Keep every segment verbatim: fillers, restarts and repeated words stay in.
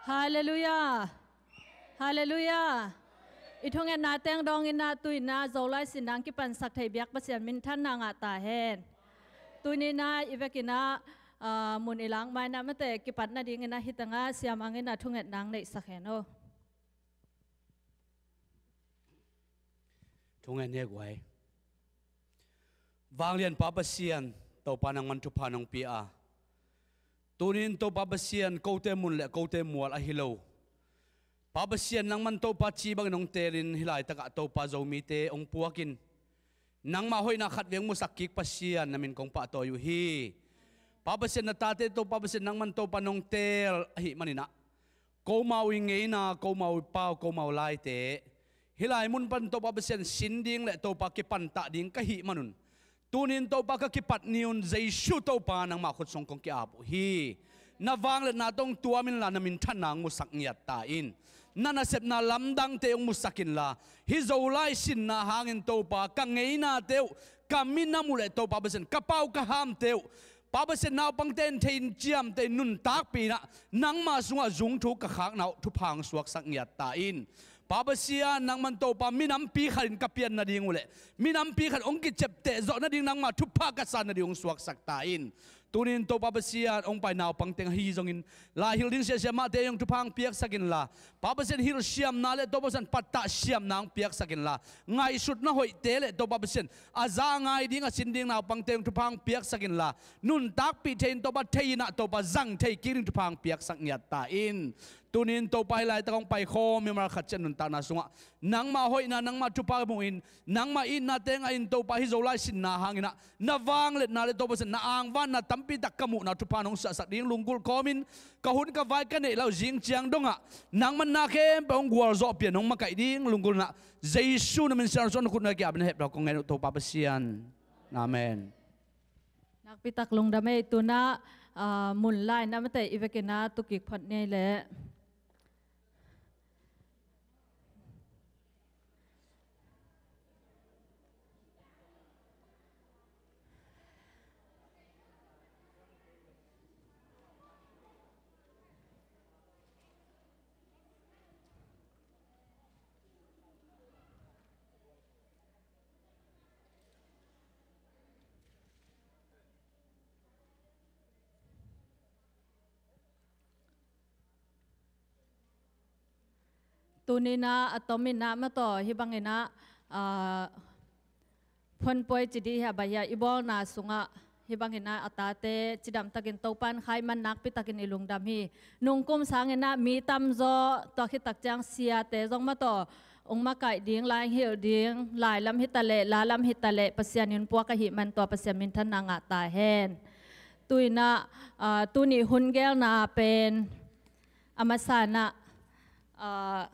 Halleluiah. Halleluiah. I thungetna teng dawng in ah, tu in ah Zolai sin nang kipansak thei biak Pasian minthanna ngah ta hen. Tuni in ah i vekin ah, ah, mun i lak ma in ah, mate, kipat nading in ah hi teng ah Sia Mang in ah thungetna hong neihsak hen aw. Thungen hi guai. Vanglian Pa Pasian, Topa nangman thupha nong pia a, tuni in Topa Pasian, kote mun le kote mual ahi lo, Pa Pasian, nangman Topa ci bangin hong teelin, hih laitakah Topa Zomite hong puakin, nangmah hoihna khat vei hong musak kik Pasian, na min kong pahtawi uh hi. Pa Pasian, na tate Topa Pasian, nangman Topa nong teel ahih manin ah, komau i ngeina, komau i pau, komau laite, hih lai mun pan Topa Pasian sin ding le Topa kipantah ding ka hih manun, tuni in Topa ka kipat ni-un Jesu Topa nangmah khut sung kong ki-ap uh hi. Na vangliatna tawh hong tuam inla, na minthanna hong musak ngiat ta in. Na nasepna lamdangte hong musak inla, hih Zolai sinna hangin Topa ka ngeinate uh, ka minam uh le Topa Pasian, ka pau ka hamte uh, Pa Pasian, naupangte in thei in, ciamteh in, nuntakpih in ah, nangmah sungah zungthuk ka khakna uh thupha hong suaksak ngiat ta in. Pa Pasian, nangman Topa minampi khat in ka pian nading uh le minampi khat hong kiciapteh zawh nading, nangmah thupha ka san nading hong suaksak ta in. Tuni in Topa Pasian, hong pai naupang teng ahi zongin, lai hilh ding siasia mahte hong thupha hong piaksak inla, Pa Pasian, hilh siamna le Topa Pasian pattah siamna hong piaksak inla, ngaihsutna hoihte le Topa Pasian a za a ngai ding, a sin ding naupangte hong thupha hong piaksak inla, nuntakpih thei in Topa, thei in ah Topa zang thei kik ding thupha hong piaksak ngiat ta in. Tuni in Topa, hih laitak hong paikhawm mimal khat ciat nuntakna sungah nangmah hoihna, nangmah thupha muhin, nangmah itnate ngah in Topa, hih Zolai sinna hangin ah na vangliatna le Topa Pasian na angvanna tampi tak ka muhna thupha nong suahsak ding lunggulh kawmin, ka hun ka vai ka neih loh zing ciang dongah nangman na khempeuh hong gualzawh pia, nong makaih ding lunggulh in ah, Jesu na min siangtho na khut na kiap in hehpih kong ngen uh Topa Pasian. Amen. Nakpi tak lungdam ei. Tu in ah, ah, mun lai in ah, mate, i vekin ah tu kik phot ni ei leh. Tuni in ah a tom in ah, mate, hih bangin ah, ah, phone puai ci dih hia, bang hia, i bawlna sungah hih bangin ah a tate cidamtakin Topa in khai man nakpi takin i lungdam hi. Nungkum sangin ah mi tamzaw, tua khit tak ciang siate zong, mate, hong makaih ding, lai hilh ding, lai lam hi ta leh, la lam hi ta leh, Pasian in puak ahih man tua Pasian minthanna ngah ta hen. Tu in ah, ah, tuni hun geelna pen a masa in ah, ah,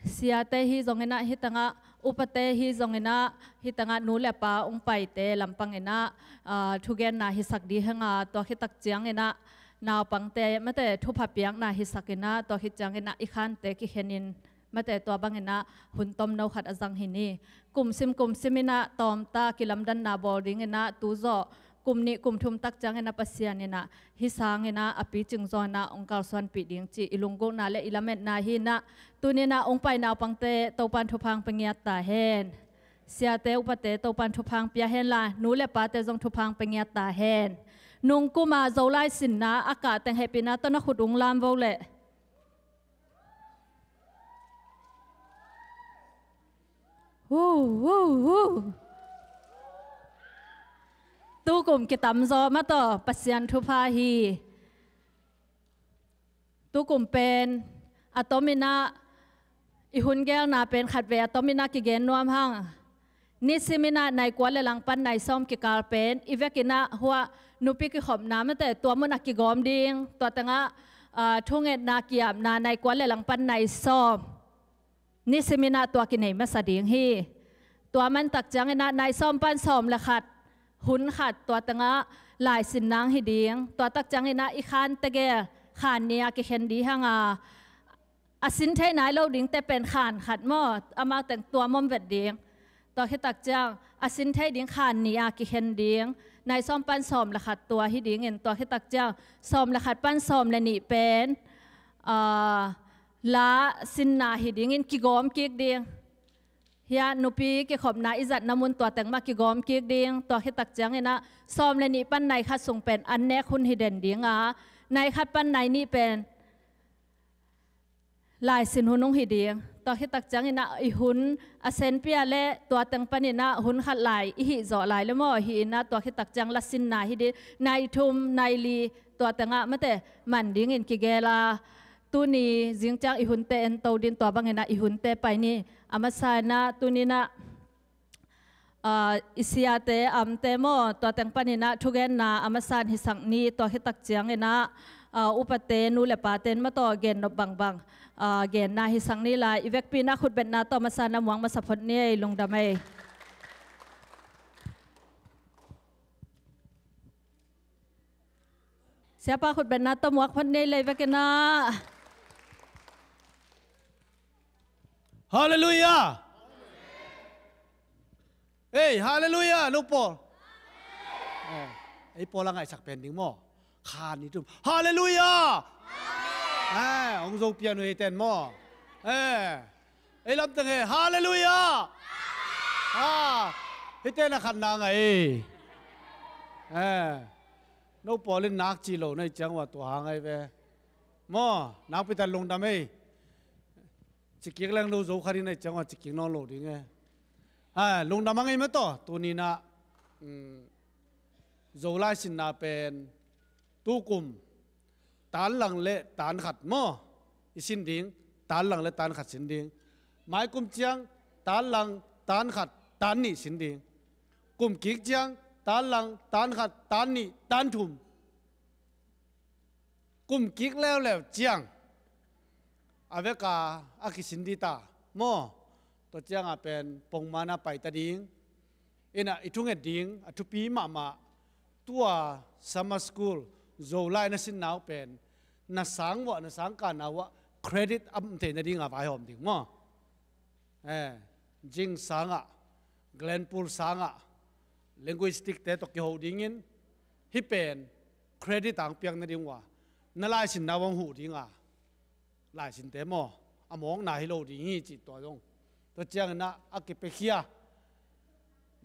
siate hi zongin ah, hih tengah upate hi zongin ah, hih tengah nu le pa hong paite lampangin ah, ah, thugenna hisak dih hang a, tua khit tak ciangin ah naupangte, mate, thupha piakna hisak in ah, tua khit ciangin ah i khante kikhen in, mate, tua bangin ah hun tomno khat a zang hi ni. Kumsim kumsim in ah tawmta kilamdanna bawl dingin ah tu zawh kum nih kum thum tak ciangin ah Pasian in ah hih sangin ah a picing zaw in ah hong kalsuanpih ding cih i lunggulhna le i lametna hi in ah, tuni in ah hong pai naupangte Topa in thupha hong pia ngiat ta hen. Siate upate Topa in thupha hong pia hen la, nu le pate zong thupha hong pia ngiat ta hen. Nungkum a Zolai sinna a kah teng hehpihna tawh na khut hong lam vo leh. Hu, hu, hu. Tukum kitamzaw, mate, Pasian thupha hi. Tukum pen a tomin ah i hun geelna pen khatvei a tomin ah kigen nuam hang. Nisimin ah nai kua le langpan nai sawm kikal pen i vekin ah hua nupi kikhopna, mate, tua mun ah kigawm ding, tua tengah, ah, thungetna kiapna nai kua le langpan nai sawm nisimin ah tua kinei masa ding hi. Tua man tak ciangin ah nai sawm pan sawm le khat, hun khat, tua tengah laisin nang hi ding. Tua tak ciangin ah i khan tegel khan ni-a kikhen dih hang a, a sin thei nai lo dingte pen khan khat maw, amau teng tua mawm vet ding. Tua khit tak ciang a sin thei ding khan nih a kikhen ding, nai sawm pan sawm le khat tua hi dingin, tua khit tak ciang sawm le khat pan sawm le nih pen, aa, la sinna hi dingin kigawm kik ding. Hia nupi kikhopna i zatna mun tua teng mah kigawm kik ding, tua khit tak ciangin ah sawm le nih pan nai khat sung pen an nek hun hi den ding a, nai khat pan nai nih pen laisin hun hong hi ding. Tua khit tak ciangin ah i hun a senpi a le tua teng panin ah hun khat lai i hih zawh lai le maw, hi in ah tua khit tak ciang la sinna hi ding, nai thum, nai li tua tengah mate man dingin kigel a, tuni zing ciang i hunte en to ding, tua bangin ah i hunte pai ni. A masa in ah tuni in ah, aa, i siate, amte maw, tua teng panin ah thugenna a masan hisak ni, tua khit tak ciangin ah, aa, upate, nu le pate in mah tawh gennop bangbang, aa, genna hisak ni lai. I vekpi in ah khutbetna tawh a masan ah muak masa phot ni ei, lungdam ei. Siapa khutbetna tawh muak phot ni ei, lei vekin ah. Halleluiah! Ei, halleluiah, no pawl. Eh, ei pawl a ngaihsak pen ding maw? Khan nih thum. Halleluiah! Eh, hong zo pian uh hi ten maw? Eh, ei lamteng he, halleluiah! Ah, hite na khan na ngai. Eh, no pawl in nak ci lo na hi ciang ua tua hang ai ve. Maw, nakpi tak lungdam ei. Cikik leng lo zo kha ding na hi ciang ua cikik nawn lo ding e. Ha, lungdam a ngei mah tawh, tuni in ah, um, Zolai sinna pen, tukum, tan lang le tan khat maw, i sin ding, tan lang le tan khat sin ding. Mai kum ciang, tan lang, tan khat, tan nih sin ding. Kum kik ciang, tan lang, tan khat, tan nih, tan thum. Kum kik leuleu ciang a veka a kisin dita maw? Tua cianga pen pongmana paita ding. Ina i thunget ding a thupi mahmah, tua summer school Zolai na sinna uh pen na sang uah, na sang kana uah credit a om theihna dinga vaihawm ding maw? Eh, Jing sangah, Glenpool sangah, linguistic te tawh kiho dingin, hih pen credit ang piakna ding uh a, na laisinna uh ang huh dinga, laisinte maw, a mawkna hi lo ding hi cih tua zong. Tua ciangin ah a kipiakhia,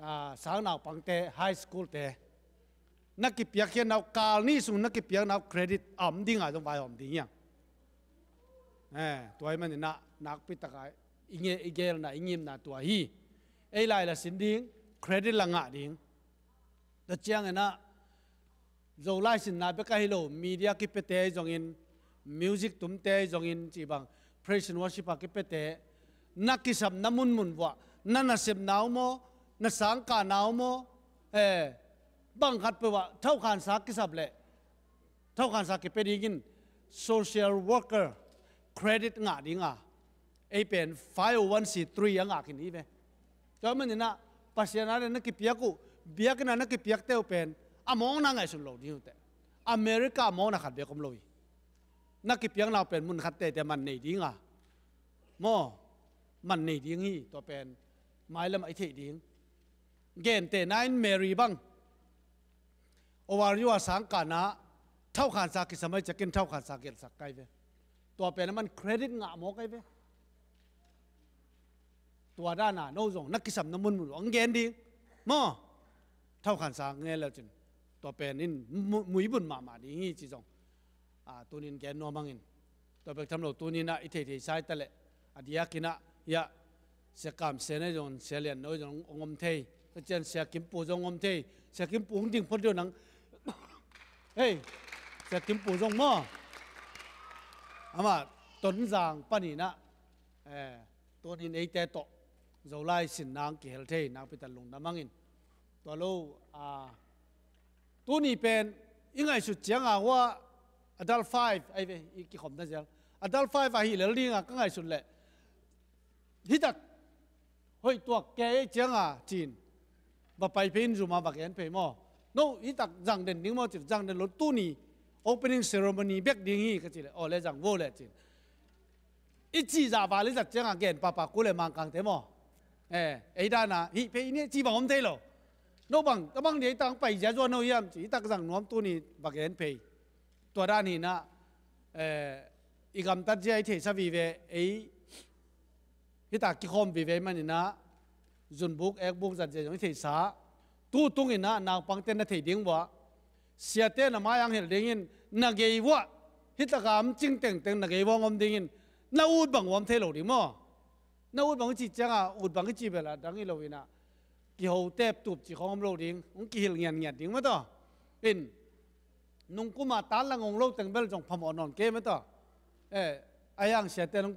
ah, sangnaupangte, high school te, na kipiakkhiatna uh, kal nih sung na kipiakna uh credit a om dinga zong vaihawm ding hiang. Eh, tua ahih manin ah nakpi taka i nge-, i gelna, i ngimna tua hi. Ei lai la sin ding, credit la ngah ding. Tua ciangin ah Zolai sinna bek ahi lo, media kipiate ahi zongin, music tumte ahi zongin, cih bang, praise and worship a kipiate, na kisapna munmun uah, na nasepna uh maw, na sangkahna uh maw, eh, bang khat peuh ah thaukhansa kisap leh, thaukhansa kipia dingin social worker credit ngah dinga, ei pen five oh one C three a ngah khin hi ve. Tua manin ah Pasian a na kipiak uh, biakinn a na kipiakte uh pen a mawkna ngaihsun lo ding uh teh. America a mawkna khat bek om lo hi. Na kipiakna uh pen mun khat teitei man nei dinga, maw, man nei ding hi. Tua pen mailam ah i theih ding. Gentehna in Mary bang, O R U a sangkahna, thaukhansa kisam ahih ciangin thaukhansa gelhsak kai ve. Tua pen a man credit ngah mawk kai ve. Tua dana no zong na kisamna munmun uh ang gen ding maw? Thaukhansa ngel leu cin tua pen in mu-, muibun mahmah ding hi ci zong, ah, tunin gen nuam hangin. Tua bek tham lo, tunin ah i theithei sai ta leh, a diakin ah, hiah, Sia Kam Sen ahi zong, Sia Lian No ahi zong hong om thei. Tua ciang Sia Kim Pu zong hong om thei. Sia Kim Pu hong ding phot deuh nang. Hei, Sia Kim Pu zong maw? Amah Tonzang panin ah, eh, tunin eite tawh Zolai sin nang kihel thei, nakpi tak lungdam hangin. Tua lo, ah, tuni pen i ngaihsut cianga hua adult five, ai ve, i kikhopna zel. Adult five ahi lel dinga ka ngaihsut leh, hitak hoih tuak kei cianga cin, va pai phei in zuma va gen phei maw? No, hitak zang den ding maw cin, zang den lo, tuni opening ceremony bek ding hi ka ci leh, aw le zang vo le cin. I cih zah val i zat cianga gen papa ku le Mangkangte maw? Eh, ei dana hih phei ni ci bang om thei lo. No bang, ka bang ni ei tang pai zia zuan no hiam ci, i tak zang nuam tuni va gen phei. Tua dan hi na, eh, i gamtat zia i theisa vive, ei hita kikhawm vive manina, zunbuk, ekbuk zat zia zong i theisa. Tu tungina naupangte na thei ding vua. Siate na mai ang hel dingin, na gei vua. Hitaka am cing tengteng na gei vua om dingin, na ut bang uam thei lo ding maw. Na ut bang i ci cianga, ut bang i ci bela dang i lo ina. Kiho tep tup ci khong om lo ding, hong kihil ngian ngian ding mataw. In, nungkuma tan lang ong lo teng bel zong phamawh nawn kei mataw. Eh, a yang siate nung,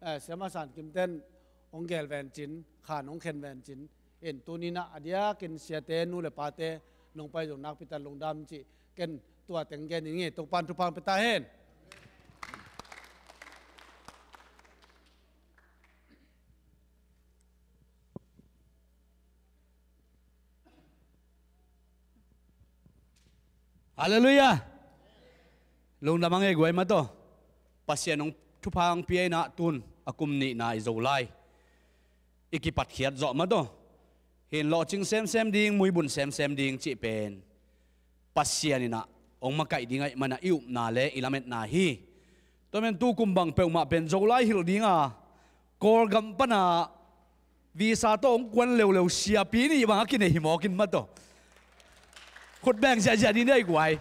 eh, siama san kimten hong gel ven cin, khan hong khen ven cin. In, tunina a diakin siate nu le pate, nong pai zong nakpitan lungdam ci, ken tua teng gen in nge, Topan thupha pia ta hen. Halleluiah. Lungdam a ngei guai mataw. Pasian hong thupha hong pia ina tun a kum nihna i zo lai. I kipatkhiat zawh mataw. Hin lawhcing semsem ding, muibun semsem ding cih pen Pasian ina hong makaih ding ahih mana i upna le i lametna hi. Tua men tu kum bang peuhmah pen Zolai hilh dinga Kawlgam pana visa tawh hong kuan leuleu siapi nih bang a kinei hi mawkin mataw. Khut beng ziahziah ding dei guai.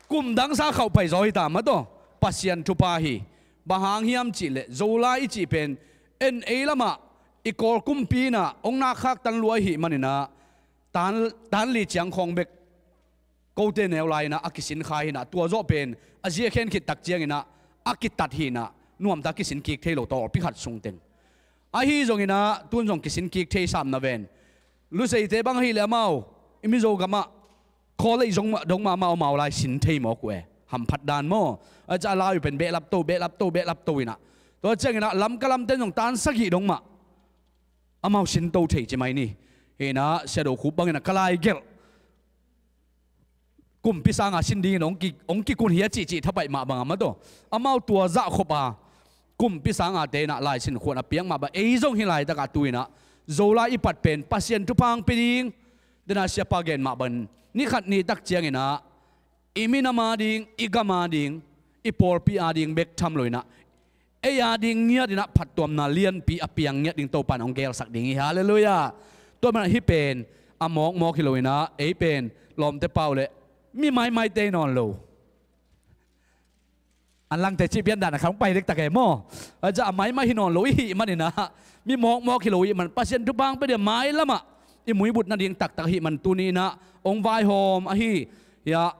Kum dangsa khauh pai zaw hita mataw. Pasian thupha hi. Bang hang hiam cihleh Zolai i cih pen en ei lamah i Kawl kumpi ina hong nakkhak tan lua i hih manina tan, tan li ciang khawng bek kote neu lai ina a kisin kha hina, tua zawh pen a zia khen khit tak ciangina a kitat hina, nuamta kisin kik thei lo tawlpi khat sungteng. Ahi zongina tun zong kisin kik thei sam na ven. Luseite bang ahileh amau i Mizo gamah college zong mah, dong mah amau amau lai sin thei mawk uh e. Hamphat dan maw. A ca lai uh pen behlap to, behlap to, behlap to ina. Tua ciangina Lamka lamten zong tan sagih dong mah amau sin to thei ci mai ni. Hina Sia Do Khup bangina ka lai gelh kumpi sanga sin dingin hong ki, hong kikun hia cihcih thapaih mah bang a mataw. Amau tua zah khop a kumpi sanga te ina lai sin khuan a piak mah bang ei zong hi laitakah tu ina Zolai i pat pen Pasian thupha hong pia ding. Dena siapa gen mah bang ni khat ni tak ciangina i minam a ding, i gam a ding, i pawlpi a ding bek tham lo ina ei a ding ngiat ina phattuamna lianpi a piang ngiat ding Topan hong gelsak ding hi. Halleluiah. Tua mana hih pen a mawkmawk hi lo ina ei pen lawmte pau le mi maimaite hi nawn lo. An langte cih pian dana khang pai dektak e maw. A ca a maimai hi nawn lo i hih manina mi mawkmawk hi lo i hih man Pasian thupha hong pia dia mai lamah i muibut nading taktak hih man tuni ina hong vaihawm ahi. Hia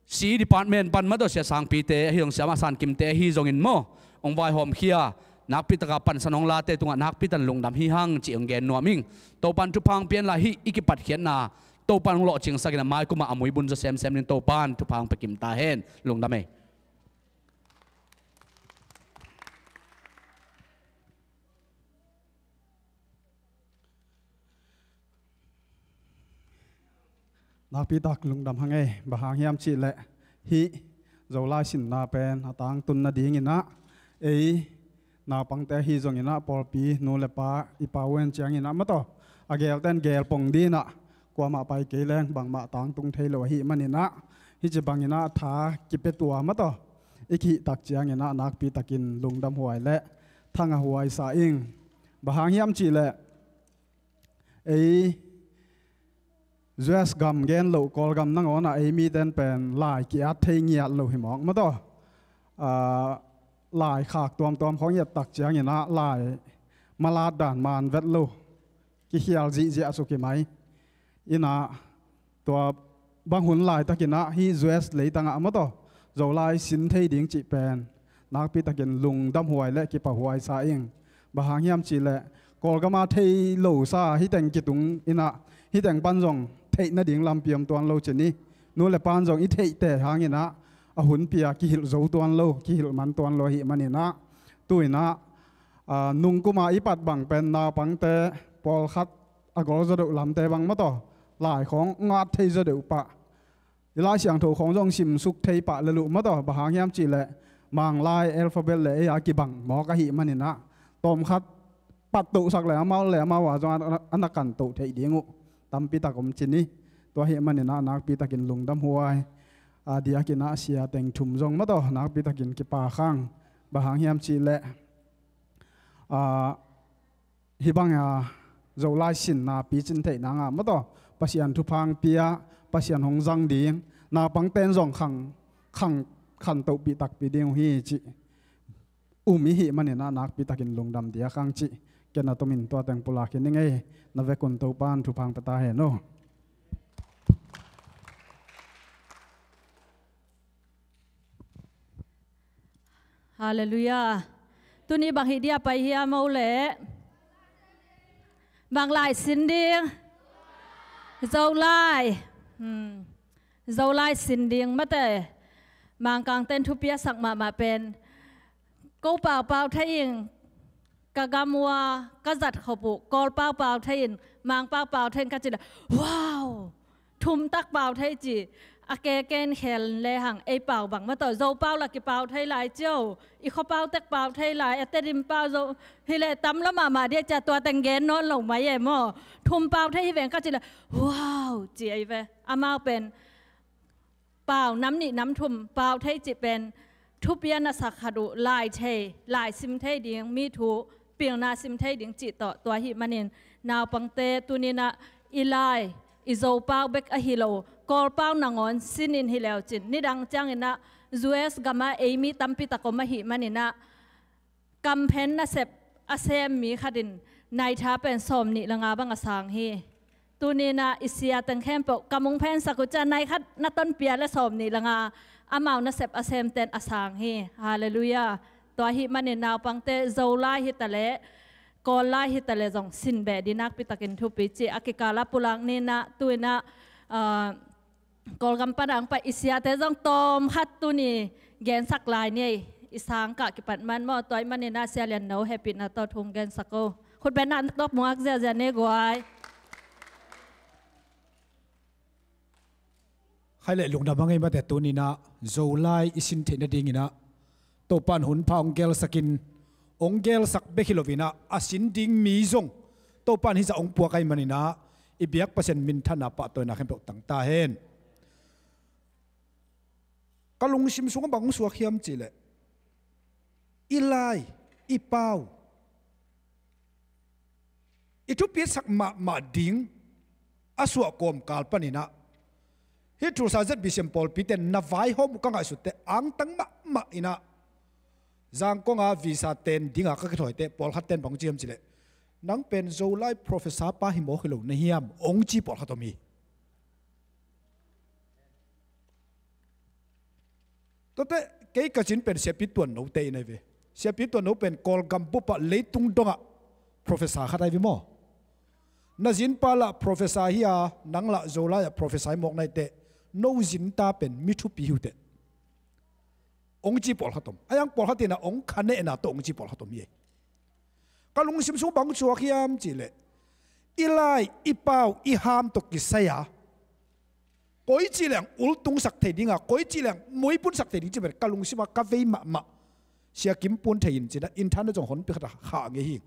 C department pan mataw Sia Sangpite ahi zong Sia Mah San Kimte ahi zongin maw hong vaihawm khia nakpitaka pansan hong late tungah nakpitan lungdam hi hang cih hong gen nuam ing. Topan thupha hong pian lai hih i kipatkhiatna Topan hong lawhcingsak ina mai kumah a muibun zaw semsem ding Topan thupha hong pia kim ta hen. Lungdam ei. Nakpitak lungdam hang ei, bang hang hiam cihleh hih Zolai sinna pen a tangtun nadingin ah ei naupangte ahi zongin ah pawlpi nu le pa i pau en ciangin ah mataw a gelten gel pong dingin ah kuamah pai kei leng bangmah tangtung thei lo ahih manin ah hih ci bangin ah tha kipia tua mataw i kihih tak ciangin ah nakpitakin lungdam huai le thang a huai sa ing. Bang hang hiam cihleh ei U S gam gen loh Kawlgam nangawnah ei miten pen lai ki-at thei ngiat lo hi mawk mataw. Ah, lai khak tuamtuam khawng i et tak ciangin ah lai malat dan man vet lo kikhial zihziah suk hi mai. Inah tua bang hun laitakin ah hih U S leitangah mataw Zolai sin thei ding cih pen nakpitakin lungdam huai le kipah huai sa ing. Bang hang hiam cihleh Kawlgama thei lo sa hih teng kitung inah hih teng pan zong theih nading lampi om tuan lo ci ni. Nu le pan zong i theihte hangin ah a hun pia kihilh zo tuan lo, kihilh man tuan lo ahih manin ah tu inah, ah, nungkuma i pat bang pen naupangte pawlkhat a gol zaw deuh lamte bang mataw lai khawng ngat thei zaw deuh pah. I Lai Siangtho khawng zong simsuk thei pah le luh mataw bang hang hiam cihleh Manglai alphabet le ei a kibang mawk ahih manin ah tawmkhat pattohsak le amau le amau a zong a, a, a na kantoh theih ding uh tampi tak om ci ni. Tua ahih manin ah nakpi takin lungdam huai. A diakin ah sia teng thum zong maw taw nakpi takin kipak hang. Bang hang hiam cih leh, a, hih bang a Zolai sinna picin theih nang a maw taw Pasian thupha hong pia, Pasian hong zang ding, naupangte'n zong khang, khang, khantohpih takpi ding uh hi cih um i hih manin ah nakpi takin lungdam diak hang cih ken a tomin tua teng pulak hi ning ei. Na vekun Topa'n thupha hong pia ta hen aw. Halleluiah. Tuni bang hih dia pai hiam aw leh? Bang lai sin ding? Zolai. Hmm. Zolai sin ding mate. Mangkangte'n thupi a sak mahmah pen ko pau pau thei ing, ka gam uh a ka zat khop uh Kawl pau pau thei in, Mang pau pau thei in ka cih leh, wow, thum tak pau thei ci. A ke ken khel le hang ei pau bang maw taw Zo pau la kipau thei lai cio, i khua pau tek pau thei lai, a Tedim pau Zo hi leh tam lua mahmah dia cia tua teng gen nawn lo mai e maw. Thum pau thei hi veng ka cih leh, wow, ci ei ve. Amau pen pau nam nih nam thum pau thei cih pen thupi a na sak khat uh lai thei, lai sim thei ding, mi thu pilna sim thei ding cih tawh tua ahih manin naupangte tuni-in ah i lai, i Zo pau bek ahi lo Kawl pau nangawn sin in hi leu cin nidang ciangin ah U S gam ah ei mi tampi tak om ahih manin ah kamphen nasep a sem mi khat in nai tha pen sawm nih le nga bang a sang hi. Tuni-in ah i sia teng khempeuh kam hong phensak uh ciang nai khat na tonpih leh sawm nih le nga amau nasep a semte'n a sang hi. Halleluiah. Tua ahih manin naupangte Zolai hi ta leh Kawl lai hi ta leh zong sin beh ding nakpi takin thupi ci. A kikal ah pulak ni-in ah tu-in ah, ah, Kawlgam pan a hong pai i siate zong tawm khat tuni gensak lai ni ei. I sang kah kipat man maw, tua ahih manin ah Sia Lian No hehpihna tawh thu hong gensak o. Khut beng in ah tawp mu ngak ziahziah ni guai. Khai leh lungdam a ngei mate tuni-in ah Zolai i sin theih nadingin ah Topa'n hun pha hong gelsak in, hong gelsak bek hi lo-in ah a sin ding mi zong Topa'n hih zah hong puak ahih manin ah i biak Pasian minthanna pahtawina khempeuh tang ta hen. Ka lungsim sungah bang hong suak hiam cih leh i lai, i pau, i thupisak mahmah ding a suah kawmkal panin ah hih Tulsa Z B C M pawlpite'n na vaihawm uh ka ngaihsut teh angtang mahmah in ah Zangkong a visa ten ding a ka kithawi teh pawlkhatte'n bang ci hiam cih leh, nang pen Zolai professor pa hi mawk hi lo na hiam, hong ci pawlkhat om hi. Tuate kei ka cin pen Siapi Tuan No te in ahi ve. Siapi Tuan No pen Kawlgam bup ah leitung dongah professor khat ahi ve maw. Na zinpa lah professor hi a, nang lah Zolai ah professor hi mawk na hi teh, no zinta pen mi thupi hi uh teh, hong ci pawlkhat om. A hiang pawlkhat in ah hong khanehna tawh hong ci pawlkhat om hi. Ka lungsim sung bang suak hiam cih leh i lai, i pau, i ham tawh kisai a koici leng ultungsak thei ding a, koici leng muipunsak thei ding cih pen ka lungsim ah ka vei mahmah. Sia Kim Pun Thei in cih na in than na zong honpi khat a khah ngei hi.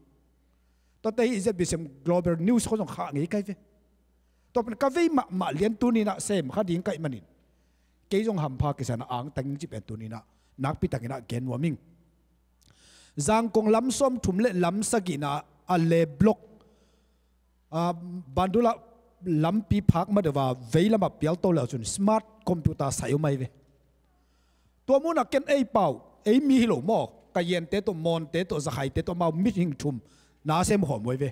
Tuate hih Z B C M Global News khawng zong khah ngei ka hi ve. Tua pen ka vei mahmah lian tuni-in ah sem kha ding ka hih manin kei zong hampha kisa-in ah angtang ing cih pen tuni-in ah nakpi takin ah gen nuam ing. Zangkong lam sawmthum le lam sagihna a le block, a, Bandula lampi phak ma deuh a veilam ah pial to leu cun smart computer sai om ahi ve. Tua munah ken ei pau, ei mi hi lo maw, Kayente tawh, Mawnte tawh, Zakhaite tawh, amau mihing thum na sem khawm uh ahi ve.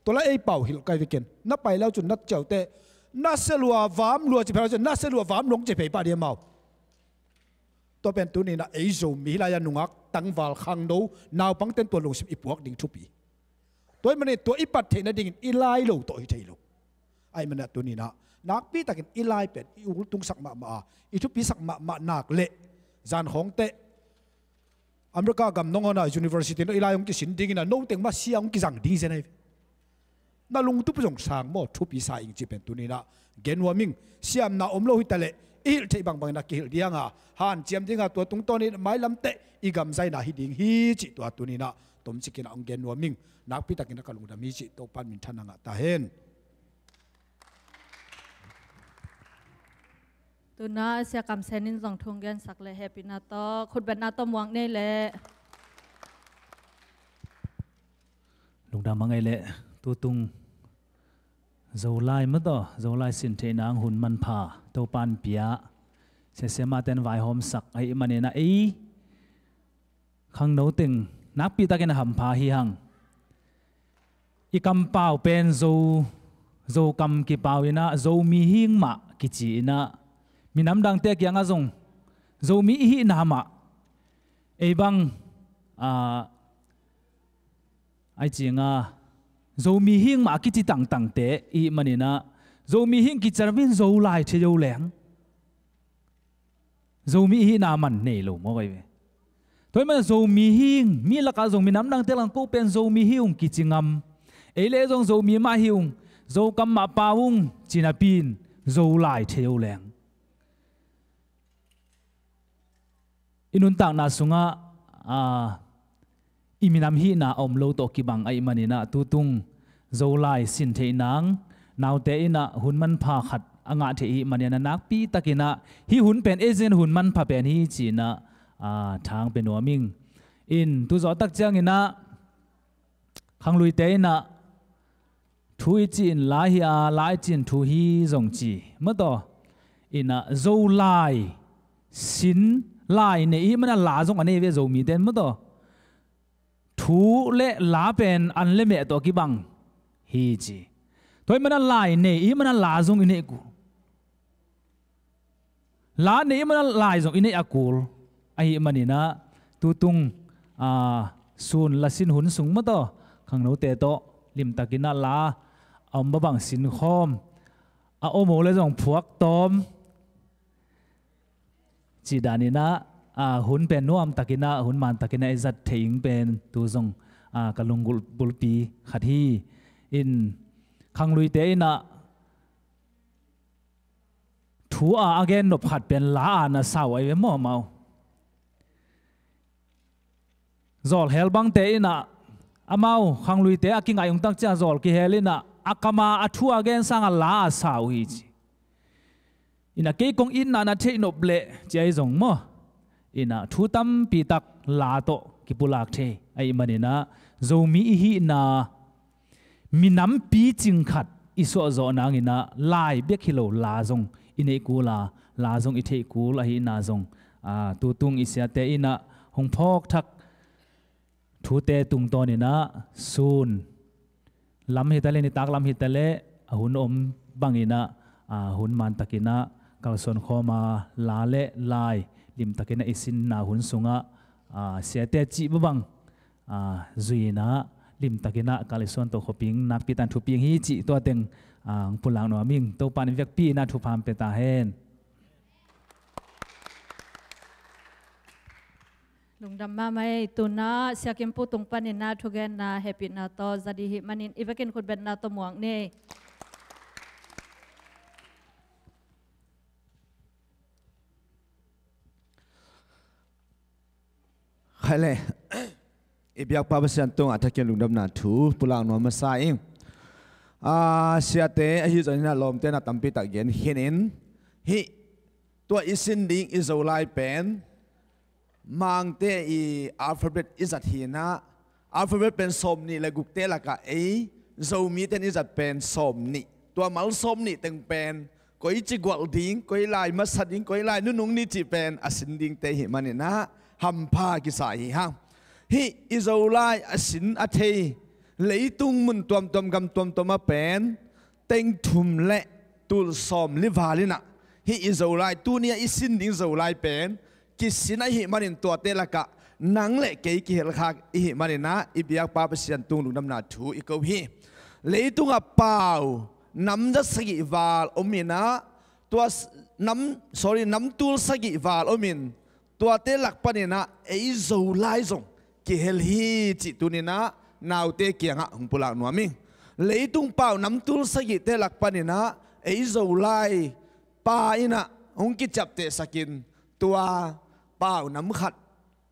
Tua lah ei pau hilh ka hi ve ken. Na pai leu cun na ciau teh, na sia lua vam lua ci phei leu cun, na sia lua vam lua ci phei pah ding amau. Tua pen tuni-in ah ei Zomi hih lai-a nungak tangval khangno naupangte'n tua lungsim i puak ding thupi. Tua ahih manin tua i pat theih nadingin i lai lo tawh hi thei lo. Ahih manin ah tuni-in ah nakpi takin i lai pen i ultungsak mahmah a, i thupisak mahmah nak leh, zan khawng teh America gam nangawn a university no i lai hong kisin dingin ah no teng mah sia hong kizang ding zen ahi ve. Na lungtup zong sang maw, thupi sa ing cih pen tuni-in ah gen nuam ing. Siamna om lo hi ta leh i hilh theih bangbangin ah kihilh ding a, hanciam ding a, tua tungtawnin mailam teh i gam zaina hi ding hi cih tua tuni-in ah tomcik in ah hong gen nuam ing. Nakpi takin ah ka lungdam hi cih Topan minthanna ngah ta hen. Tuna Sia Kam Sen in zong thu hong gensak leh hehpihna tawh khutbetna tawh muak ni leh. Lungdam a ngei leh tutung Zolai maw taw, Zolai sin theihna hun manpha Topan pia, siasia mahten vaihawmsak ahih manin ah ei khangno teng nakpi takin a hampha hi hang. I kampau pen Zo, Zokam kipau in ah Zomi hing mah kici in ah, minam dangte kiangah zong Zomi i hihna mah ei bang, ah, ai cianga Zomi hing mah kici tangtangte i hih manin ah, Zomi hing kici loin Zolai thei zo leng. Zomi i hihna man nei lo maw, kai ve. Tua ahih manin Zomi hing, mi lakah zong minam dangte lakah ko pen Zomi hi ung kici ngam. Ei leh zong Zomi mah hi ung, Zokam mah pau ung ci napi in Zolai thei zo leng. I nuntakna sungah, aa, i minam hihna a om lo tawh kibang ahih manin ah, tutung Zolai sin theih nang naute in ah hun manpha khat a ngah theih ahih manin ah, nakpi takin ah hih hun pen ei zong hun manpha pen hi ci-in ah, aa, thang pia nuam ing. In tu zawh tak ciangin ah, khangluite in ah thu i cih in la hi a, la i cih in thu hi zong ci maw taw. In ah Zolai sin lai nei i hih manin ah la zong a nei ve Zomite in maw taw. Thu le la pen an le meh tawh kibang hi ci. Tua ahih manin ah lai nei i hih manin ah la zong i neih kul. La nei i hih manin ah lai zong i neih a kul ahih manin ah, tutung, aa, sun la sin hun sung maw taw, khangnote tawh limtakin ah la a om babang sin khawm, a om aw le zong phuak tawm cih danin ah, aa, hun pen nuamtakin ah, hun mantakin ah i zat theih ing pen tu zong, aa, ka lunggulh bulpi khat hi. In khangluite in ah thu a a gen nop khat pen la a na sau ahi ve maw amau. Zawlhel bangte in ah amau khangluite a kingaih ung tak ciang zawl kihel in ah a kam a a thu a gen sangin la a sau hi ci. In ah kei kong itna na theih nop leh ci ahi zong maw. In ah thu tampi tak la tawh kipulak thei ahih manin ah Zomi i hihna minam picing khat i suahzawh nangin ah lai bek hi lo la zong i neih kul a, la zong i theih kul ahihna zong, aa, tutung i siate in ah hong phawk thak thute tungtawnin ah sun lam hi ta leh, nitak lam hi ta leh, a hun om bangin ah, aa, hun mantakin ah kalsuan khawm a, la le lai limtakin ah i sinna hun sungah, aa, siate cih babang, aa, zui in ah limtakin ah kalsuan tawh khuaping nakpi takin thupiang hi cih tua teng, aa, hong pulak nuam ing. Topan i vekpi in ah thupha pia ta hen. Lungdam mahmah ei. Tuna Sia Kim Pu tung panin ah thugenna hehpihna tawh za ding ahih manin i vekin khutbetna tawh muak ni. Khai le, i biakpa Pasian tungah a thakin lungdamna thu pulak nuam masa ing. Aa, siate ahi zongin ah lawmte in ah tampi tak gen khin in, hih tua i sin ding i Zolai pen Mangte i alphabet i zat hi in ah, alphabet pen sawmnih le gukte lakah ei Zomite in i zat pen sawmnih. Tua mal sawmnih teng pen koici gualh ding, koi lai masa ding, koi lai nunung ni cih pen a sin dingte ahih manin ah hampha kisa hi hang. Hih i Zolai a sin a thei leitung mun tuamtuam gam tuamtuam ah pen teng thum le tul sawmli val in ah, hih i Zolai, tuni a i sin ding Zolai pen kisin ahih manin tuate lakah nang le kei kihelkhak ihih manin ah i biakpa Pasian tung lungdamna thu i ko hi. Leitungah pau nam za sagih val om in ah, tua s-, nam, sorry, nam tul sagih val om in, tuate lak panin ah ei Zolai zong kihel hi cih tuni in ah naute kiangah hong pulak nuam ing. Leitung pau nam tul sagihte lak panin ah ei Zolai pa in ah hong kiciaptehsak in, tua pau nam khat,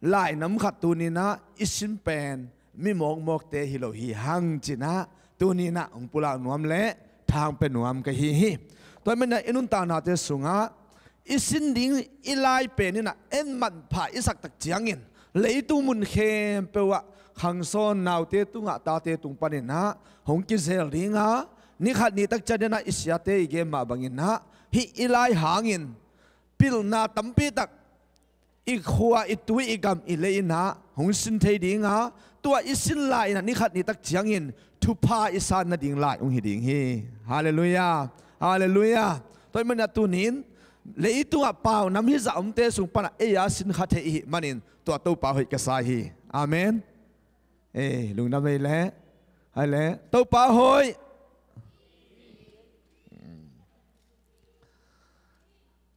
lai nam khat tuni in ah i sin pen mi mawkmawkte hi lo hi hang cinah tuninah hong pulak nuam le thang pia nuam ka hi hi. Tua hi manah i nuntaknate sungah i sin ding i lai pen inah en manpha i sak tak ciangin leitung mun khempeuh ah khangsawn naute tungah tate tung paninah hong kizel dinga nikhat ni tak cianginah i siate i gen mah banginah hih i lai hangin pilna tampi tak i khua, i tui, i gam, i lei inah hong sin thei dinga, tua i sin lai inah nikhat ni tak ciangin thupha i san nading lai hong hi ding hi. Halleluiah. Halleluiah. Tua hi manah tunin leitungah pau nam hizah omte sung panah ei a sin kha thei i hih manin tua Topa hoih ka sa hi. Amen. Ei lungdam ei leh. Hai leh Topa hoih.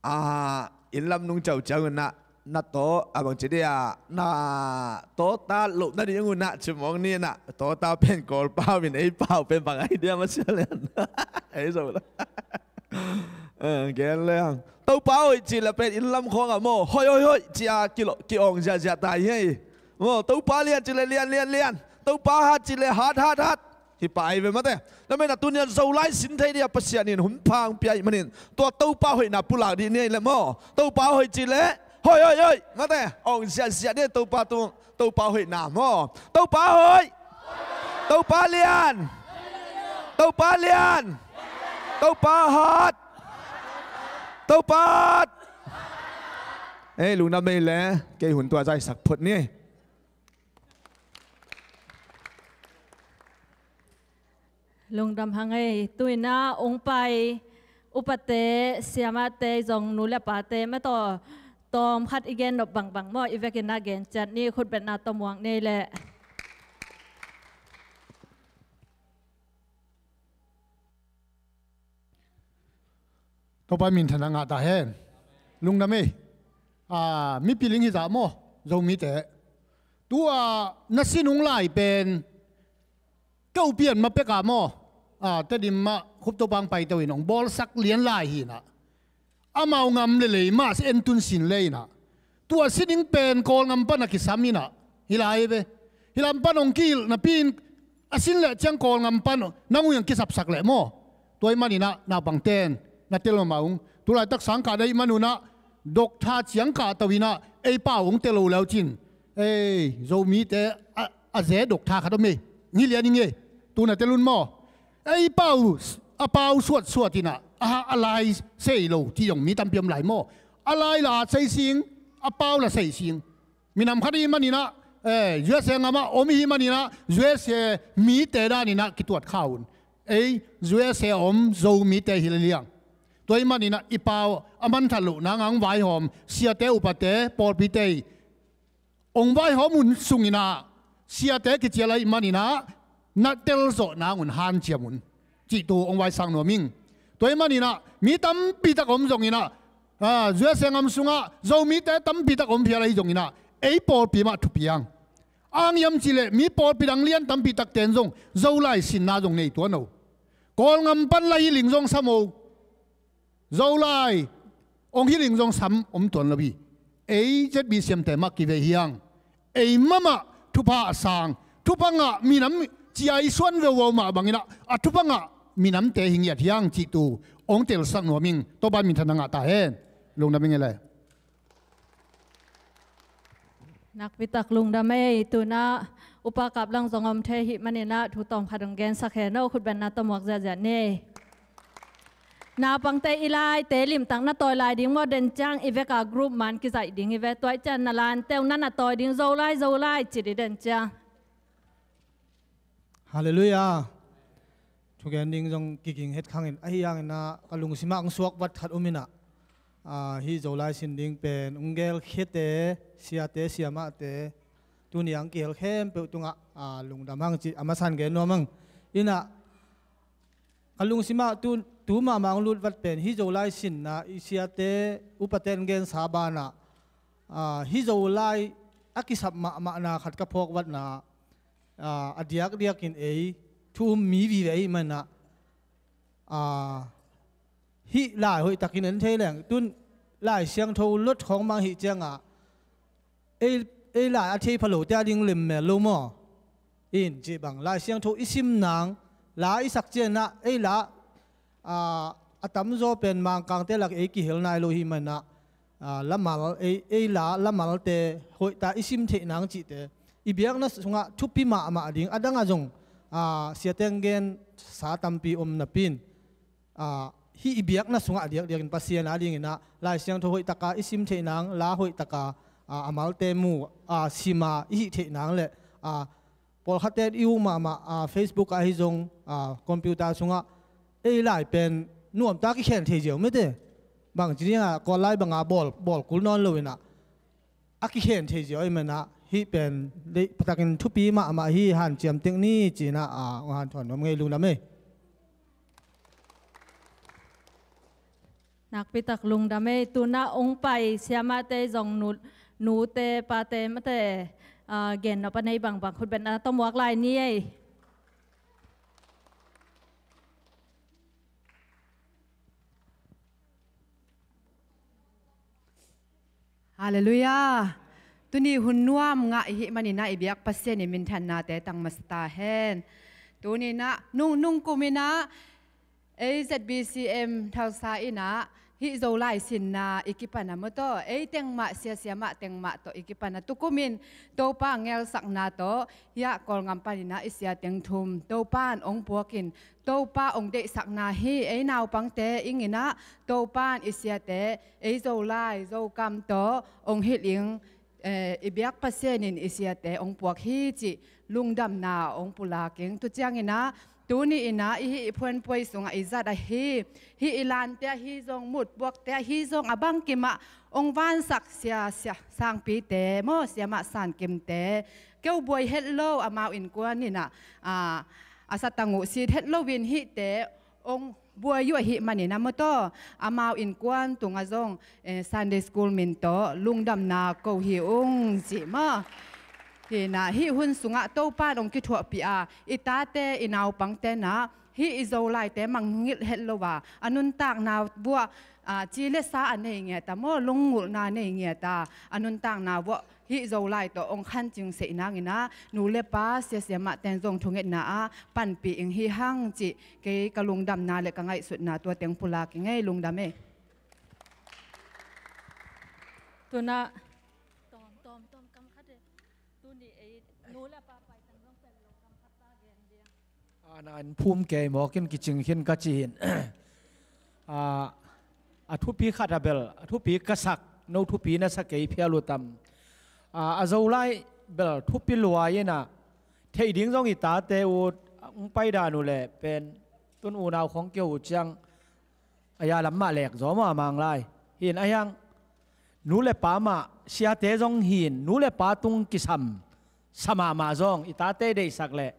A, inn lam nung caucau unah na taw a bangci dia na taw ta loh nading unah cimawng ni inah taw ta pen Kawlpau in ei pau pen bang ai dia masiah lian. Ei zo la. Gen leng Topa hoih cih le pen inn lam khawngah maw hoih hoih hoih ci-a ki-awng ziahziah ta hi ei. Maw Topa lian cih le lian lian lian, Topa hat cih le hat hat hat. Hi pah ai ve mate. Tua hi manah tuniah Zolai sin thei dia Pasian in hun pha hong pia ahih manin tua Topa hoihna pulak dih ni ei le maw. Topa hoih cih le hoih hoih hoih mate, awng ziahziah ni ei Topa tung. Topa hoihna maw. Topa hoih. Topa lian. Topa lian. Topa hat. Topa hat. Ei lungdam ei le. Kei hun tua zaisak phot ni. Lungdam hang ei. Tuinah hong pai upate siamate zong nu le pate mataw tawm khat i gen nop bangbang maw i vekin a gen ciat ni. Khutbetna tawh muak ni ei leh. Topa minthanna ngah ta hen. Lungdam ei. A, mipi ling hizah maw Zomite. Tua na sin hong lai pen keu pian ma pekah maw. A, Tedim mah Khup Topa hong paito in hong bawlsak lian lai hi inah amau ngam le lei mah si en tun sin le inah tua si ding pen Kawlngam pan a kisam inah hi lai ve. Hi lam pan hong kihilh napi in a sin leh ciang Kawlngam pan nang ung ang kisapsak leh maw. Tua hi maninah naupangten na tel mahmah ung. Tulaitak sangkah na hih manunah doktha ciangkah to inah ei pau hong tel lo leu cin. Ei Zomite a, a ze doktha khat om ei. Ngi lian ing ei. Tu na tel un maw. Ei pau a pau suatsuat inah a, a lai sei lo ci zong mi tampi om lai maw. A lai la sei sing, a pau la sei sing. Minam khat i hih maninah, eh, U S A ngamah om i hih maninah U S A mite daninah kituat kha un. Ei U S A om Zomite hi le liang. Tua hih maninah i pau a manthat loh nang hong vaihawm siate upate pawlpite i hong vaihawm hun sunginah siate kicial ahih maninah na telzawh nang un hanciam un. Cih tu hong vaisak nuam ing. Tua hih maninah mi tampitak om zonginah, a, U S A ngam sungah Zomite tampitak om phial ahi zonginah ei pawlpi mah thupiang. Ang hiam cihleh mi pawlpi dang lian tampitakte in zong Zolai sinna zong nei tuan o. Kawlngam pan la hi ling zong sam o. Zolai hong hi ling zong sam om tuan lo hi. Ei Z B C M te mah kivei hiang. Ei mahmah thupha a sang, thupha ngah minam cia i suan veuvo mah banginah a thupha ngah minamte hi ngiat hiang cih tu hong telsak nuam ing. Topa minthanna ngah ta hen. Lungdam ing ei le. Nakpitak lungdam ei. Tunah Upa Kap Lang zong om thei hih maninah thu tawm khat hong gensak hen o. Khutbetna tawh muak ziahziah ni. Naupangte i laite limtak na tawi lai ding maw, den ciang i veka group man kizaih ding i ve. Tua i cian na lante uh na na tawi ding Zolai Zolai ci dih den ciang. Halleluiah. Thugen ding zong kiging het khangin ahi hanginah ka lungsimah hong suak vat khat um inah, a, hih Zolai sin ding pen hong gelkhiate siate siamahte tuni ang kihel khempeuh tungah, a, lungdam hang cih a masan gen nuam ang. Inah ka lungsimah tu, tu mahmah hong lut vat pen hih Zolai sinna i siate upate in gensa banah, a, hih Zolai a kisap mahmahna khat ka phawk vatna, a, a diakdiakin ei thu um mi vive ahih manah, a, hih lai hoihtakin en thei leng tun Lai Siangtho lot khawng mang hih ciangah ei, ei lai a thei phalote a ding lemmel lo maw. In cih bang Lai Siangtho i sim nang, la i sak cianah ei la, aa, a tamzaw pen Mangkangte lak ei kihel nai lo hi manah, aa, lamal, ei, ei la lamalte hoihta i sim theih nang cihte i biakna sungah thupi mahmah ding, a dangah zong, aa, siateng gen sa tampi om napi in, aa, hih i biakna sungah a diakdiakin Pasian a dinginah Lai Siangtho hoihtaka i sim theih nang, la hoihtaka, aa, a malte mu, aa, sima i hih theih nang le, aa, pawlkhatte i uh mahmah, aa, Facebook ah hi zong, aa, computer sungah ei lai pen nuamtak i khen thei ziau mete. Bangci dingah Kawl lai banga bawl, bawl kul nawn loinah a kikhen thei ziau i manah hih pen deih patakin thupi mahmah hi, hanciam tek ni cinah, aa, hong hanthawn nuam ngei, lungdam ei. Nakpitak lungdam ei. Tunah ong pai siamahte zong nu, nute pate mate, aa, gen nop a nei bangbang khutbetna tawh muak lai ni ei. Halleluiah. Tuni hun nuam ngah i hih maninah i biak Pasian i minthannate tang masa ta hen. Tuninah nung, nungkuminah ei Z B C M Thalsa innah hih Zolai sinna i kipana mawtaw ei tengmah, siasia mah tengmah tawh i kipana tukumin Topa ngelsakna tawh hiah Kawlngam paninah i siateng thum Topan ong puakin Topa ong deihsakna hi. Ei naupangte inginah Topan i siate ei Zolai Zokam tawh ong hilh ing, eh, i biak Pasian in i siate ong puak hi cih lungdamna ong pulak ing. Tu cianginah tuni innah i hih i phuanpuai sungah i zat ahi, hih i lante ahi zong, mutpuakte ahi zong, a bangkimah ong vansak sia, sia sangpite maw, siamah sankimte, keu buai het lo, amau innkuan innah, aa, a satang uh sit het loin hihte ong buai uh ahih maninah mawtaw amau innkuan tungah zong, eh, Sunday school min tawh lungdamna ko hi ung cih maw. Hinah hih hun sungah Topan ong kithuahpih a, i tate i naupangtenah hih i Zolaite mangngilh het lo a, a nuntakna vuah, aa, ci le sa a nei ngiata maw, lunggulhna nei ngiata, a nuntakna vuah hih Zolai tawh ong khancing seih nanginah nu le pa, siasia mahten zong thungetna ah panpih ing hi hang cih kei ka lungdamna le ka ngaihsutna tua teng pulak ing ei. Lungdam ei. Tunah tawm, tawm, tawm kam khat ei. Tuni ei nu le pa paitang zong pen lo kam khat ta gen ding. Ana in phum kei mawkin kicing khin ka ci hin. A, a thupi khat a bel a thupi ka sak, no thupi na sa kei phial uh tam. A, a Zolai bel thupi luai inah theih ding zong i tate uh ong paidan uh leh pen tun unau khong kiho uh ciang a ya lam mah lek zaw maw a Mang lai. Hin a hiang nu le pa mah, siate zong hin nu le pa tung kisam sa mahmah zong i tate deihsak leh,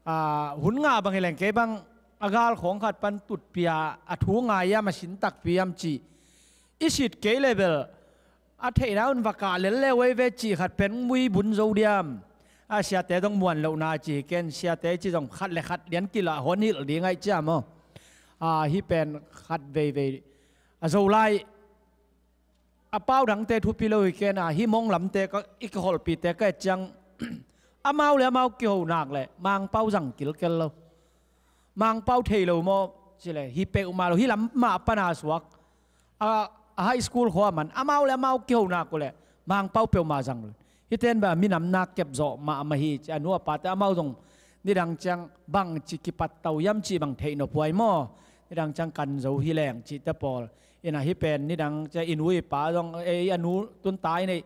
aa, hun ngah bang hi leng kei bang a gal khawng khat pan tutpia a thu ngai iam a sin takpi iam cih i sit kei le bel a theihna un va kah lel le uai ve cih khat pen mui bun zo diam. A siate zong muan lohna ci hi ken, siate ci zong khat le khat lian kilah hon hilh ding aih cia maw. A, hih pen khat veivei a Zolai a pau dangte thupi lo hi ken a, hih mong lamte ka, i kiholhpihte ka et ciang amau le amau kiho nak le Mangpau zang kilkel lo. Mangpau thei lo maw ci le hi peuhmah lo, hih lam mah pana suak. A, a high school khua man amau le amau kiho nak uh le Mangpau peuhmah zang lo. Hiten ba minam nak kep zawh mahmah hi ci a, nu a pate amau zong nidang ciang bang ci kipat tau iam cih bang theih nop huai maw. Nidang ciang kan zo hi leng cihte pawl. Inah hih pen nidang ciang i nu i pa zong, ei a nu tunta i neih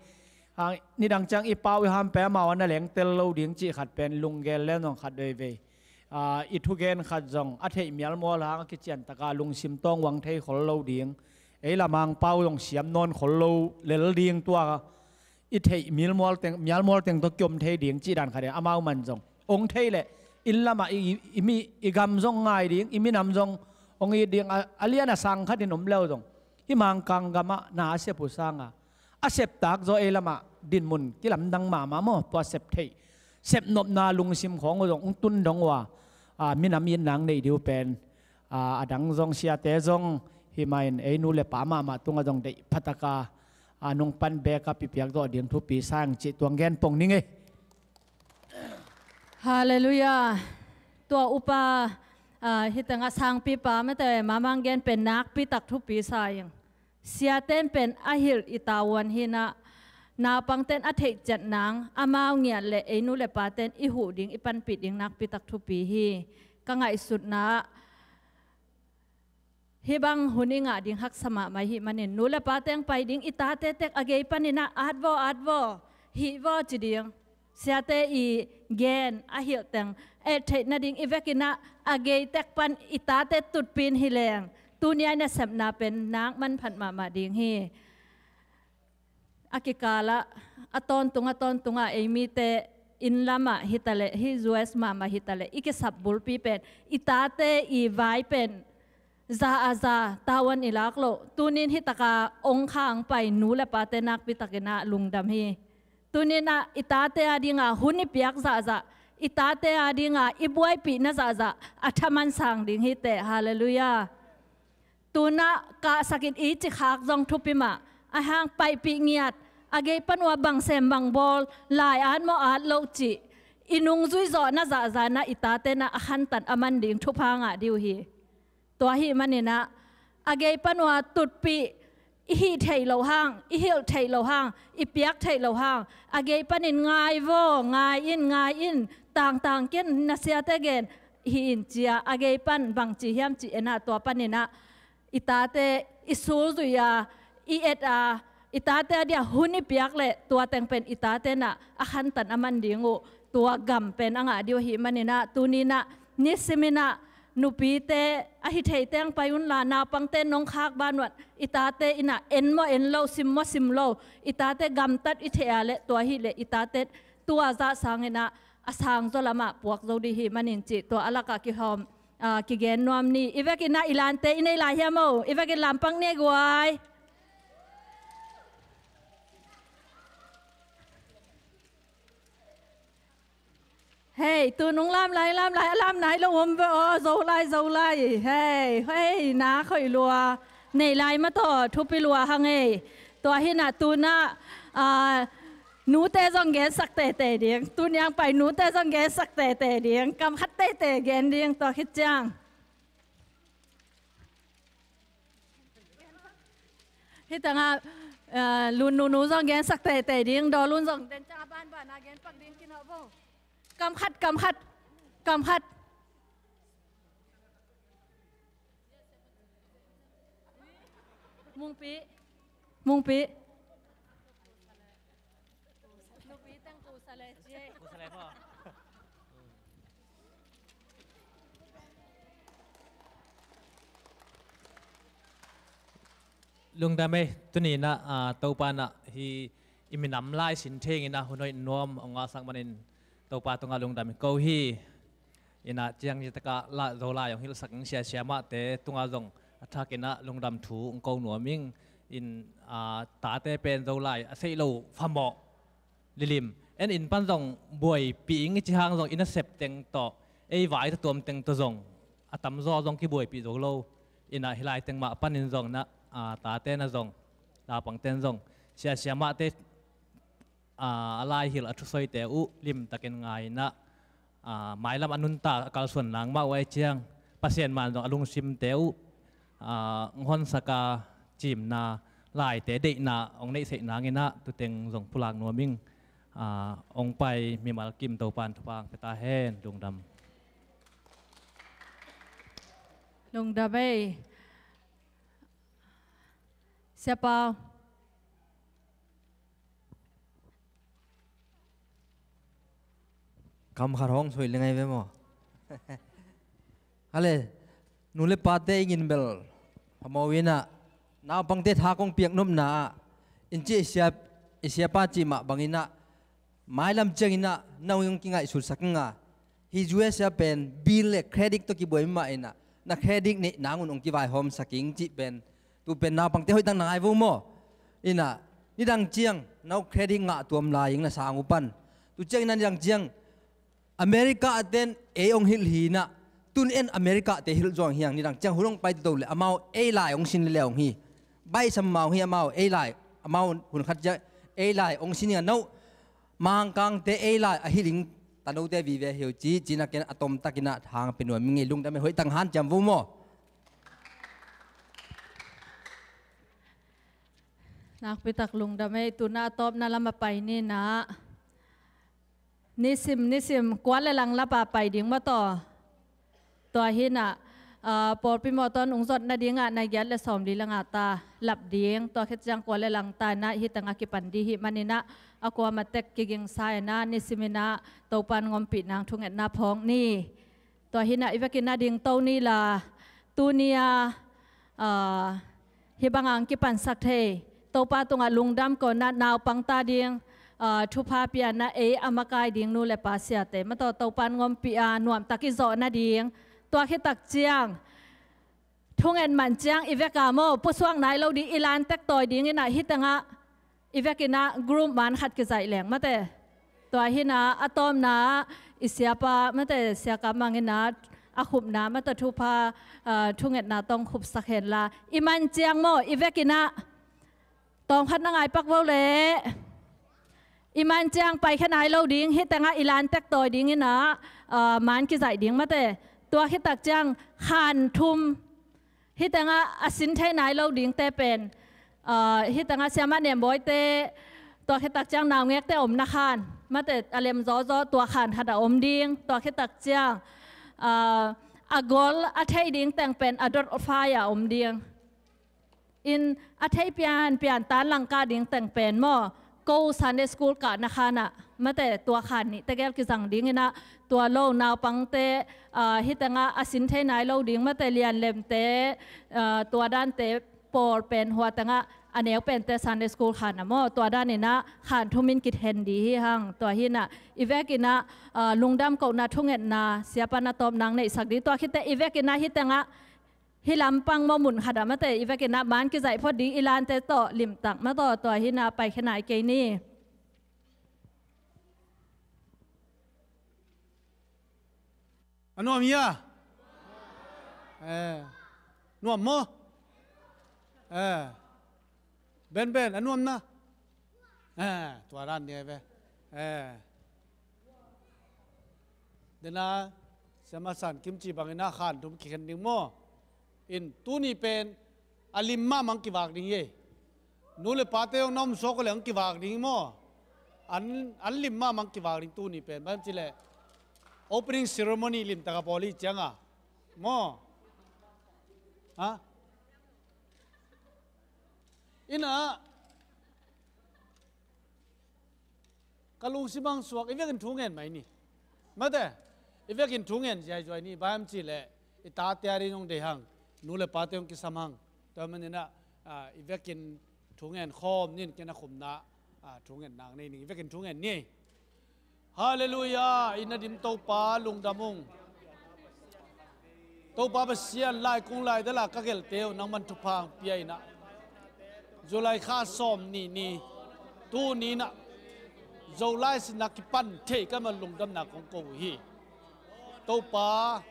hang, nidang ciang i pau i ham pen amau a na lengtel lo ding cih khat pen lunggel len zong khat veivei. Aa, i thugen khat zong a theih mialmual hang a kician taka lungsim tawng uang thei khol lo ding. Ei la Mangpau zong siam nawn khol lo lel ding tua i theih mialmual teng, mialmual teng tawh kiom thei ding cih dan khat in amau man zong ong thei leh inn lamah i, i, i mi, i gam zong ngai ding, i minam zong ong it ding, a, a lian a sang khat in om leu zong hih Mangkang gamah na a sep uh sanga a septak zaw ei lamah dinmun kilamdang mahmah maw. Tua sep theih, sep nopna lungsim khawng uh zong ong tun dong uh a, a, minam it nang neih ding uh pen, a, a dang zong siate zong hih mah in ei nu le pa mahmah tungah zong deih phataka, a, nung pan bek a pipiak zawh ding thupi sang cih tuang gen pong ning ei. Halleluiah. Tua upa, ah, hih tengah sangpipa mate, Mamang gen pen nakpi tak thupi sa ing. Siate'n pen a hilh i tavuan hi-in ah, naupangte'n a theih ciat nang amau ngiat leh ei nu le pate'n i huh ding, i panpih ding nakpi tak thupi hi. Ka ngaihsutna ah, hih bang hun i ngah ding haksa mahmah i hih manin, nu le pa teng pai ding, i tate tek a gei panin ah, "At vaw, at vaw, hih vaw," ci ding. Siate i gen a hilh teng et theih nading i vekin ah, a gei tek pan i tate tutpih in hi leng, tuni-a i nasepna pen nak manphat mahmah ding hi. A kikal ah, a tawntung, a tawntung ah, ei mite inn lam ah hi ta leh, hih U S mahmah hi ta leh, i kisap bulpi pen, i tate i vai pen za a za, tavuan i lak loh. Tuni-in hih tak a ong kha ong pai nu le pate nakpi takin ah lungdam hi. Tuni-in ah i tate a ding a hun i piak zahzah, i tate a ding a i buaipihna zahzah a thaman sang ding hi teh. Halleluiah. Tu-in ah kahsak in, i ci khak zong thupi mah. Ahih hang paipih ngiat, a gei pan uh a bang sem bang bawl, lai at maw at lo cih, i nungzui zawhna zahzah in ah i tate'n ah a khantat a man ding thupha ngah ding uh hi. Tua ahih manin ah, a gei pan uh a tutpih, i hih theih loh hang, i hilh theih loh hang, i piak theih loh hang, a gei panin, "Ngai vaw, ngai in, ngai in, tangtang ken, na siate gen hi in," ci-a, a gei pan bangci hiam cih en a, tua panin ah i tate i sulzui a, i et a, i tate a dia hun i piak leh, tua teng pen i tate'n ah a khantat a man ding uh, tua gam pen a ngah ding uh ahih manin ah, tuni-in ah nisimin ah nupite, a hi theite hong pai unla, naupangte nong khak ban un, i tate in ah en maw en lo, sim maw sim lo, i tate gamtat i theih a leh, tua hi leh i tate tua zah sangin ah a sangzaw lam ah puak zo ding ahih manin cih, tua a lak ah kihawm, ah, kigen nuam ni. I vekin ah i lante i nei lai hiam aw? I vekin lampang ni guai. Hei, tu nung lam lai, lam lai, a lam nai lo om ve aw, zo lai, zo lai. Hei, hei, na khoi lua. Nei lai mah tawh, thupi lua hang ei. Tua hi-in ah tu-in ah, ah, nute zong gensak teitei ding. Tuni-a pai nute zong gensak teitei ding. Kam khat teitei gen ding, tua khit ciang. Hih tengah, eh, Lun nunu zong gensak teitei ding, Daw Lun zong den ciang a banban a gen pak ding kinawh vo. Kam khat, kam khat, kam khat. Mungpi, Mungpi. Lungdam ei, tuni-in ah, ah, Topa in ah hih i minam lai sin thengin ah hun hoih nuam hong ngahsak manin Topa tungah lungdam i ko hi. In ah ciang hi takah la Zolai hong hilhsak in, sia siamahte tungah zong a thakin ah lungdam thu hong ko nuam ing. In, ah, tate pen Zolai a seih lo phamawh lilim. En in pan zong buaipih ing i ci hang zong i nasep teng tawh, ei vai tatuam teng tawh zong a tamzaw zong kibuaipih zo lo. In ah hih lai teng mah panin zong na, ah, tate'n ah zong, naupangte'n zong, sia siamahte, ah, a laihilh a thusoite uh limtakin ngai in ah, ah, mailam a nuntak a kalsuan nang mah uh ahih ciang, Pasian man zong a lungsimte uh, ah, hong honsak a, cimna, laite deihna hong neihtheih nangin ah, tu teng zong pulak nuam ing. Ah, hong pai mimal kim Topa'n thupha hong pia ta hen. Lungdam. Lungdam ei. Sia Pau. Kam khat hong soi le ngai ve maw? Hale, nu le pate ingin bel phamawh in ah, naupangte tha kong piak nopna ah, in ci i sia, i siapa cih mah bangin ah, mailam ciangin ah na hong kingaihsutsak ing a, hih U S a pen bill le credit tawh kibuai mah in ah, na credit neih nang un hong kivaihawmsak ing cih pen, tu pen naupangte hoihtak na ngai vo maw? In ah nidang ciang na credit ngah tuam lai ing, na sang uh pan. Tu ciangin ah nidang ciang America a ten ei hong hilh hi in ah, tun en America te hilh zuang hi hang, nidang ciang hun hong pai toto le amau ei lai hong sin lele hong hi. Baihsam mah hong hi, amau ei lai, amau hun khat ciang ei lai hong sin hi a, no, Mangkangte ei lai a hilh ing A note vive hi uh ci, ci nakin a tomtakin ah thang pia nuam ing ei. Lungdam ei, hoih tang hanciam vo maw. Nakpitak lungdam ei. Tu-in ah a tawpna lam ah pai ni in ah. Nisim nisim kua le lang lap ah pai ding maw taw. Tua hi in ah, ah, pawlpi mawtaw in hong zot nading ah nai giat le sawmli le nga ta lap ding. Tua khit ciang kua le lang ta in ah hih teng ah kipan ding hi manin ah, a kuamah tek kigingsa in ah nisim in ah Topa in hong ompih nang thungetna phawk ni. Tua hi in ah i vekin ah dingto ni la, tuni-a, ah, hih bang hong kipansak thei, Topa tungah lungdam ko in ah naupangte ading, ah, thupha pia in ah ei a makai ding nu le pa siate maw taw, Topa in hong ompih a nuamtak i zawh nading. Tua khit tak ciang thungen man ciang i vek a maw, pusuak nai lo ding, i lan tek tawi ding in ah hih teng ah i vekin ah group man khat kizaih leng maw te. Tua hi in ah a tawpna ah i siapa maw te, Sia Kam Mang in ah a khupna maw taw, thupha, ah, thungetna tawh hong khupsak hen la, i man ciang maw i vekin ah tawm khat na ngai pak vo leh. I man ciang paikhia nai lo ding, hih teng ah i lan tek tawi ding in ah, ah, man kizaih ding maw te. Tua khit tak ciang khan thum, hih teng ah a sin thei nai lo dingte pen, ah, hih teng ah Siamah Niambawite, tua khit tak ciang naungekte omna khan maw te, a lem zawzaw tua khan khat a om ding. Tua khit tak ciang, ah, a gol a thei ding teng pen a dot fai ah om ding. In a thei pianpian tan lang kah ding teng pen maw, ko Sunday school kahna khan ah maw te, tua khan nih tegel kizang ding in ah, tua lo naupangte, ah, hih teng ah a sin thei nai lo ding maw te, lianlemte, ah, tua dante pawl pen hua teng ah a neu pente Sunday school khan ah maw, tua dan in ah khan thum in kithen ding hi hang. Tua hi in ah i vekin ah, ah, lungdam kohna thungetna siapa in a tawpna hong neihsak ding. Tua khit teh i vekin ah hih teng ah hih lampang maw mun khat ah maw te, i vekin ah man kizaih phot ding, i lante tawh limtak maw taw. Tua hi in ah paikhia nai kei ni. A nuam hia? Eh. Nuam maw? Eh. Benben, a nuam na? Eh, tua dan ni ve. Eh. Dena, Siamah San Kim cih bangin ah khan thum kikhen ding maw. In tuni pen a lim mahmah hong kivak ding hi. Nu le pate hong na om suak uh leh hong kivak ding hi maw. An, an lim mahmah hong kivak ding tuni pen. Bang hiam cih leh opening ceremony limtak a bawl hi ciang a maw. Ha? In ah, ka lungsim hong suak, i vekin thu ngen mai ni. Maw te, i vekin thu ngen ziaizuai ni, bang hiam cih leh i tate ading hong deih hang, nu le pate hong kisam hang. Tua manin ah, ah, i vekin thu ngen khawm ni in, ken a khumna, ah, thu ngen nang nei ning, i vekin thu ngen ni. Halleluiah, i na dim Topa lungdam ung. Topa Pasian, laikung laidal a ka gelte uh nangman thupha hong pia in ah, July kha sawmnih ni, tuni in ah Zolai sinna kipan theih ka hih man lungdamna kong ko uh hi. Topa,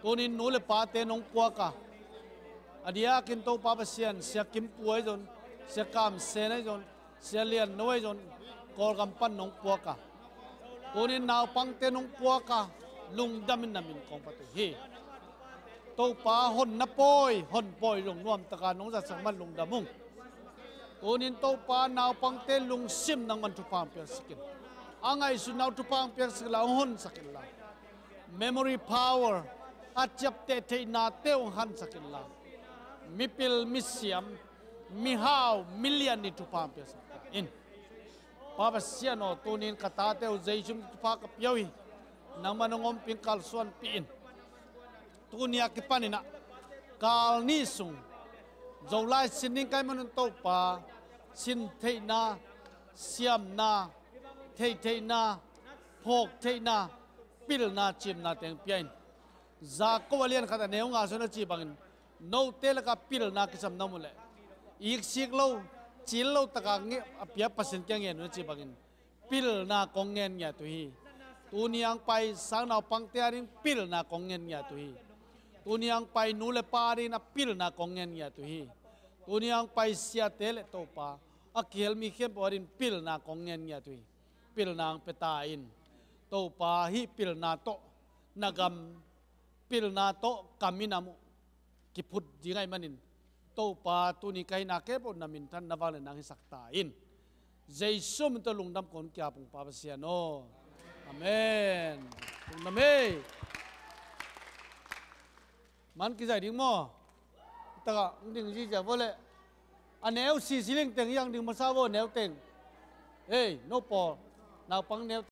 tuni in nu le pate nong puak a, a diakin Topa Pasian, Sia Kim Pu ahi zong, Sia Kam Sen ahi zong, Sia Lian No ahi zong, Kawlgam pan nong puak a, tuni in naupangte nong puak a, lungdam in na min kong phat uh hi. Topa, honna pawi, hon pawi zong nuamtak a nong zatsak man lungdam ung. Tuni in Topa, naupangte lungsim nangman thupha hong piaksak in. A ngaihsutna uh thupha hong piaksak in la, hong honsak in la. Memory power, a ciapteh theihnate uh hong hansak in la. Mipil, misiam, mihau, milian in thupha hong piaksak in. Pa Pasian aw, tuni in ka tate uh Zeisu min thupha ka pia uh hi. Nangman hong ompih in, kalsuanpih in. Tuni a kipan in ah, kal nih sung Zolai sin ding ka hih man un Topa, sin theihna, siamna, thei theihna, phawk theihna, pilna, ciimna teng pia in. Jakob a lian khat a neu nga sung na cih bangin, note lakah pilna kisam na om uh leh, iksik lo, cil lo taka nge-, a pia Pasian kiang ngen un na cih bangin, pilna kong ngen ngiat uh hi. Tuni a hong pai sang naupangte ading pilna kong ngen ngiat uh hi. Tuni a hong pai nu le pa ading a pilna kong ngen ngiat uh hi. Tuni a hong pai siate le Topa, a kihel mi khempeuh ading pilna kong ngen ngiat uh hi. Pilna hong pia ta in. Topa hih pilna tawh na gam, pilna tawh ka minam uh kiphut ding ahih manin, Topa tuni ka hihna khempeuh na minthan, na vangliatna hong hisak ta in. Jesu min tawh lungdam kong kia, Papa Pasian aw. Amen. Lungdam ei. Man kizai ding maw? Taka hong ding ziazia vua leh. A neu sisi ling teng hiang ding masa vua, neu teng. Ei, no pawl. Naupang neu